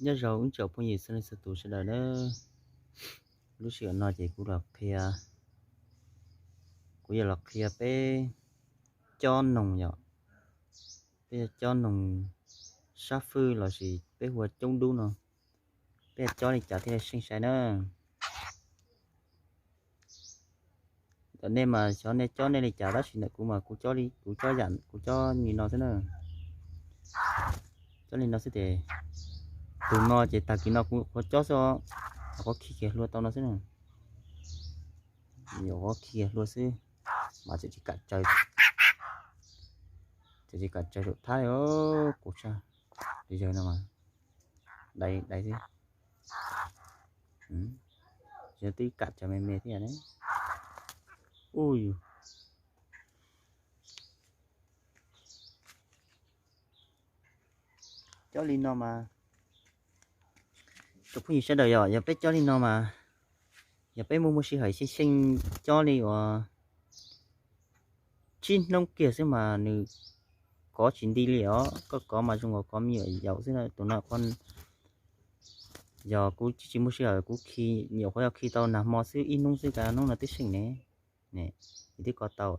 Nyob zoo ib tsoom phooj ywg txhua leej txhua tus sawv daws na. Lub sij hawm no ces kuv los qhia, kuv yuav los qhia peb cob noog yom. Peb cob noog sab fwj lossis peb hu ua coob dub no, peb cob li cas thiaj li seej sai na. Cov nej mas xyov nej cob nej li cas, tab sis ntawm kuv mas kuv cob li, kuv cob yam, kuv cob li no xwb na. Cob li no xwb ces tus no ces tag kis no kuv qhuav cob xwb os, qhuav khi kiag hlua tau no xwb na. Nyuam qhuav khi kiag hlua xwb, mas txawm tsis kam tsaws, txawm tsis kam tsaws saum thab li os, kuv tshaj. Yawg no mas dai dai xwb, twb kam tsaws me me thiab ne. Ub yus, cob li no mas, tus phooj ywg sawv daws, yog, yog peb cob li no mas, yog peb muaj muaj sij hawm xyeej xyeej cob li uas tsib hnub kiag xwb mas nws kov tsis nti li os. Koj kov mas zoo nkaus kov me nyuam yaus xwb na. Tus no qhov, yog kuv tsis muaj sij hawm kuv khi, nyuam qhuav yog khi tau nag hmo xwb, ib hnub xwb, kav hnub no twb seej ne. Ne, twb kov tau.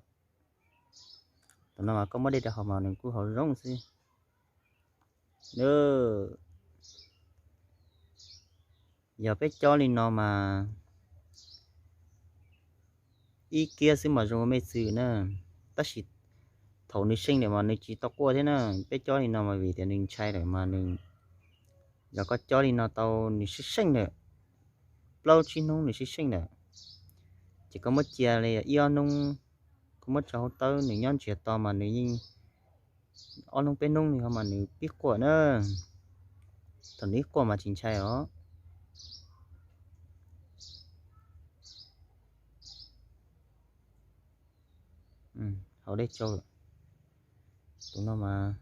Tus no mas koj muab dej rau haus mas nws kuj haus zoo xwb. Yog peb cob li no mas ib kiab xwb mas zoo ua me txwm na, tab sis thaum nws seej lawm mas nws tsis tau quaj thiab na. Peb cob li no mas vim tias nws ntshai lawm mas nws, yog koj cob li no tau nws seej seej lawm, plaub tsib hnub nws seej seej lawm, ces koj muab cia li ib ob hnub, koj muab tso hauv tawb nws nyob ntsiag to mas nws yeej ob hnub peb hnub li ho mas nws pib quaj na. Thaum nws ib quaj mas tsis ntshai os. Haus dej tsau lawm. Tus no mas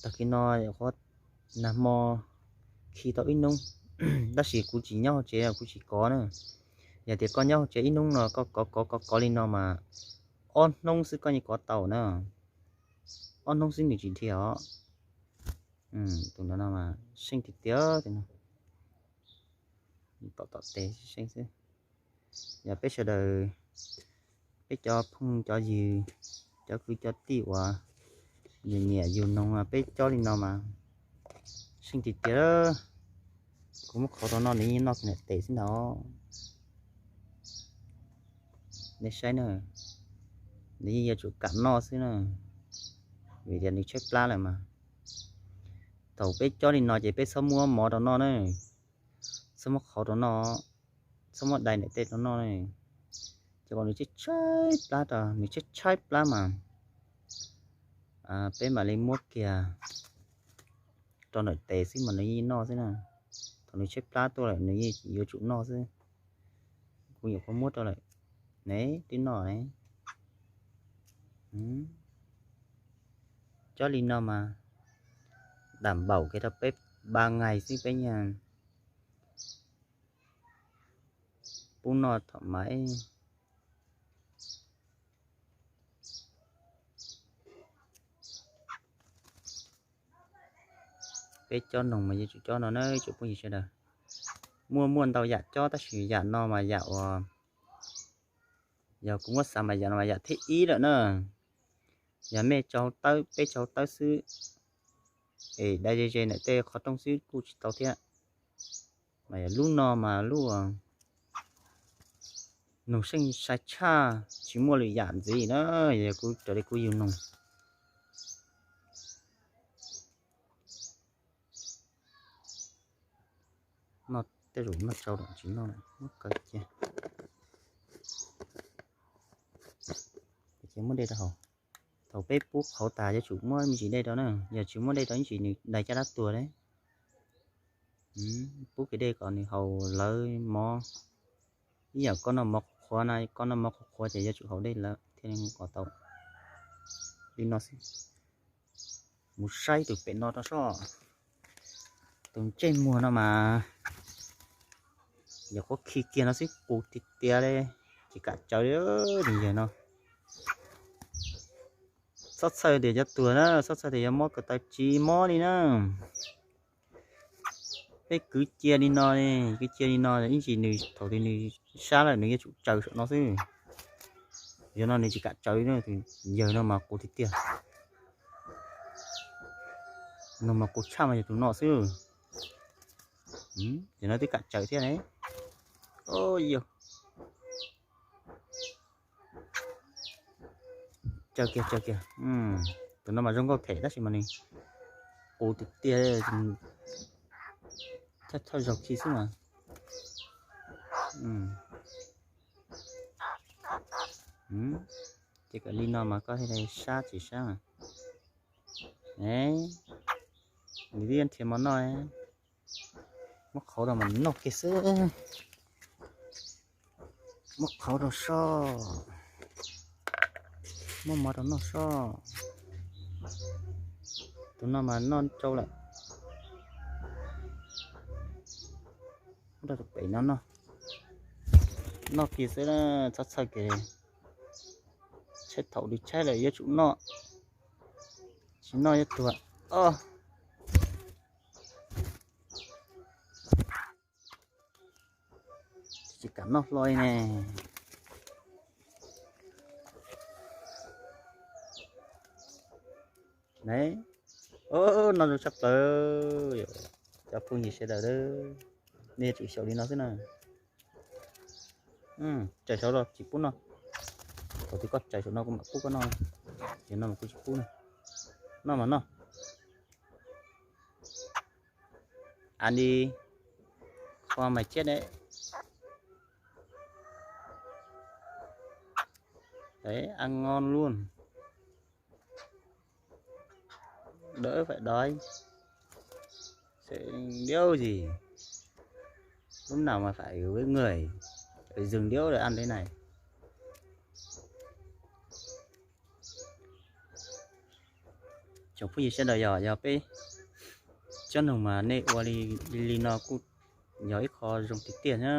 tag kis no qhuav nag hmo khi tau ib hnub, tab sis kuv tsis nyob hauv tsev kuv tsis kov na. Yog tias koj nyob hauv tsev ib hnub no koj kov kov kov kov li no mas ob hnub xwb koj yeej kov tau na. Ob hnub xwb nws tsis dhia os. Tus no no mas seej tiag tiag no. Tom tom tes seej xwb. Yog peb sawv daws, peb cov phooj cov ywg, cov kwv cov tij uas nyiam nyiam yug noog peb cob li no mas seej tiag tiag. Kuv muab qhauv rau no nws yeej noj niam tes xwb ntag. Nej saib na, nws yeej yuav tsum kam noj xwb na, vim tias nws tshaib plab lawm mas. Thaum peb cob li no ces peb txhob muab mov rau noj na, txhob muab qhauv rau noj, txhob muab dai niam tes rau noj na. Ces kom nws tshaib tshaib plab, nws tshaib tshaib plab mas peb mam li muab kiag rau niam tes xwb mas nws yeej noj xwb na. Thaum nws tshaib plab tuaj lawm nws yeej yuav tsum noj xwb. Kuv nyuam qhuav muab rau lawm ne, twb noj ne. Cob li no mas dam npaum kev rau peb ba nqaij xwb peb nyias pub noj thaum mas. Peb cob noog mas yuav tsum cob no na tsoom phooj ywg sawv daws. Muaj muaj ntau yam cob tab sis yam no mas yam uas, yog kuv muab xav mas yam no mas yam thib ib lawm na. Yog mej tso hauv tawb, peb tso hauv tawb xwb es dai ze ze ntawm tej qhov rooj xwb kuj tsis tau thiab. Mas yog lub no mas lub noog seej sai tshaj, tsis muaj lwm yam ntxiv na. Yog kuv raws li kuv yug noog. Noj tej zaum noj tsau lawm tsis noj, muab kaw cia. Ces muab dej rau haus. Thaum peb pub qhauv tas yuav tsum muab me ntsis dej rau na, yog tsis muab dej rau ib ntsis nws dai caj dab tuag li. Pub kiag dej kom nws haus lawv mov. Ib yam koj noj mov qhuav qhuav na, koj noj mov qhuav qhuav ces yuav tsum haus dej lawv thiaj li mus kom tau. Li no xwb. Mus saib tus pem no rau soj. Tus ntsej muag no mas yog qhuav khi kiag no xwb qus tiag tiag li, tsis kam tsaws li. Tus yawg no txhob txhawj tias cov tuag na, txhob txhawj tias yog mob ko taw, tsis mob li na. Peb kwv cia li no, kwv cia li no ib ntsis nws thaum twg nws sab lawm nws yuav tsum tsaws saum no xwb. Yog no nws tsis kam tsaws li, yawg no mas qus tiag tiag. No mas qus tshaj mas yog tus no xwb. Yog no twb kam tsaws thiab ne. Yog tsaws kiag, tsaws kiag. Tus no mas zoo nkauj phem tab sis mas nws qus tiag tiag, thawj zaug khi xwb mas. Ces kom li no mas koj thiaj li sab tsis sab mas. Nws twb nrhiav mov noj, muab qhauv rau mas noj kiag xwb. Muab qhauv rau soj, muab mov rau noj soj. Tus no mas noj rau lawm. Muab rau tus pem no noj, noj kiag xwb, txhob txhawj kiag. Tshaib thaum nws tshaib lawm yuav tsum noj, tsis noj yuav tuag. Tsis kam noj hlo li ne. Noj zoo tshaj plaws. Cov phooj ywg sawv daws, nej yuav tsum xyaum li no xwb na. Tsaws saud los tsis pub noj. Thaum twg koj tsaws saum no kuv mam pub koj noj. Ces no mas kuv tsis pub na. Noj mas noj. Ăn đi, kho mày chết đấy. Đấy, ăn ngon luôn. Đỡ phải đói. Sẽ điếu gì. Lúc nào mà phải với người, phải dừng điếu rồi ăn thế này. Tsoom phooj ywg sawv daws, yog yog peb cob noog mas nej ua li li no kuj yog ib qho zoo tiag tiag na.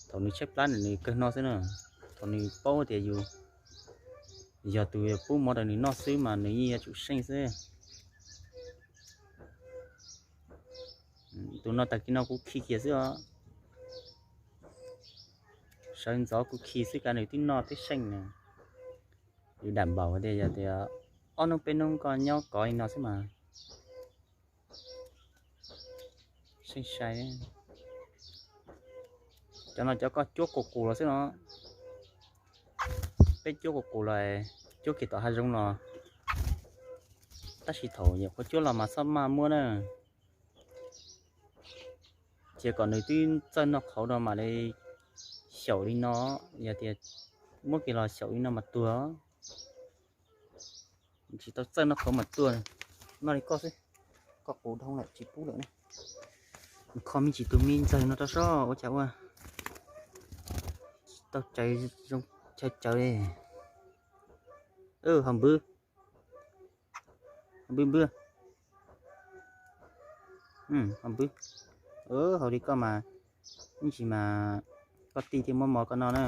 Thaum nws tshaib plab nws kawg noj xwb na. Thaum nws paub tias yus yog tus pub mov rau nws noj xwb mas nws yeej yuav tsum seej xwb. Tus no tag kis no kuv khi kiag xwb os. Sawv ntxov kuv khi xwb kav nws twb noj twb seej na. Yus dam npaum tias yog tias ob hnub peb hnub koj nyob kov li no xwb mas seej sai. Cov no cov koj cuab qus qus los xwb no. Peb cuab qus qus los, cuab kiag tom hav zoov los. Tab sis thaum nyuam qhuav cuab los mas txhob maj muab na. Cia kom nws twb txawj noj qhauv rau mam li xyaum li no. Yog tias muab kiag los xyaum li no mas tuag. Tsis tau txawj noj qhauv mas tuag. Noj li koj xwb, koj qus dhau lawm tsis pub lawm ne. Kho me ntsis tus me ntxawg no rau soj ua cas ua tsis tau tsaws zoo, chaw cawv li. Ho npwb, ho npwb npwb, ho npwb. Haus li koj mas ib ntsis mas koj tij thiaj muab mov koj noj na.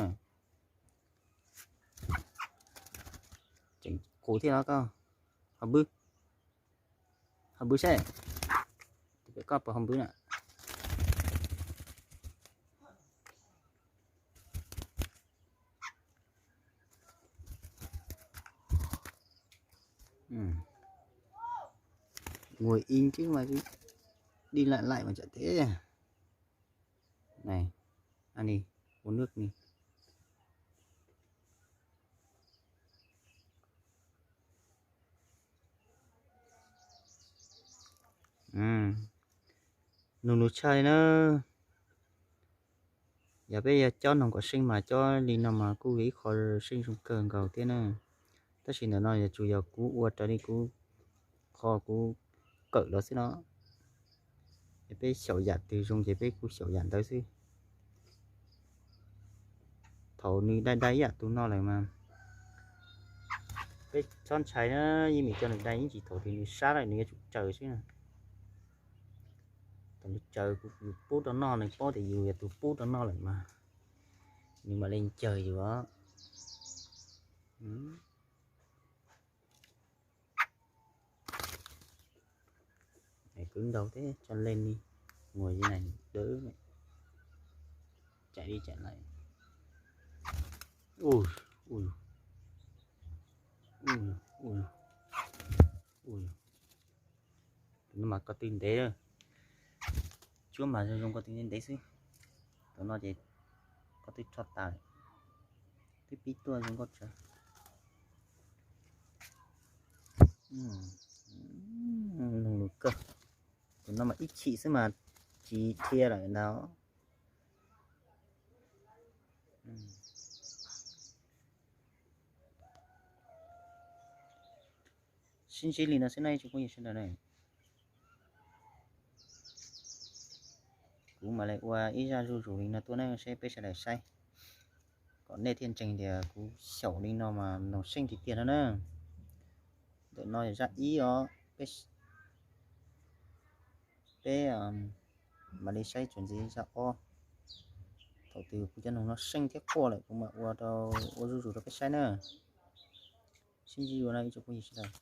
Tseem qus thiab los koj. Ho npwb, ho npwb seb, koj puas ho npwb na. Ngồi im chứ mà đi lại lại mà chả thế. Này, ăn đi, uống nước đi. Nug nug tshaj li na. Yog peb yog cob noog kom seej mas cob li no mas kuj yog ib qho seej zoo kawg nkaus thiab na. Tab sis ntawm no yog tsuas yog kuv ua raws li kuv qhov kuv kawm los xwb no. Ces peb xyaum yam twg zoo ces peb kuj xyaum yam ntawd xwb. Thaum nws dai dai ib yam tus no lawm mas peb txhob ntshai na, yeej meem coj nws dai ib ntsis, thaum twg nws sab lawm nws yuav tsum tsaws xwb na. Thaum nws tsaws kuv pub rau noj, nws paub tias yus yog tus pub rau noj lawm mas nws mam li ncawg yus os. Kwv nkaus thiab tso leej li, muag li na dawb, chaim li chaim lais. Ui, ui, ui, ui, ui, tus no mas ko tw ntev, tsuab mas zoo ko tw ntev ntev xwb. Tus no ces ko tw rho tas, twb pib tuaj zoo nkauj tsawv. Noog lus kawg, tus no mas ib chim xwb mas tsis dhia lawm ntag. Sib ntsib li no xwb na ib tsoom phooj ywg sawv daws na. Kuv mam li ua ib zaj zuj zus li no tuaj na seb peb sawv daws saib, kom nej thiaj ntseeg tias kuv xyaum li no mas noog seej tiag tiag no na. Ntawm no yog zaj ib os, peb, peb mam li saib txuas ntxiv zaj ob. Thaum twg kuv cov noog no seej thiab quaj lawm kuv mam ua rau, ua zuj zus rau peb saib na. Sib ntsib dua no ib tsoom phooj ywg sawv daws.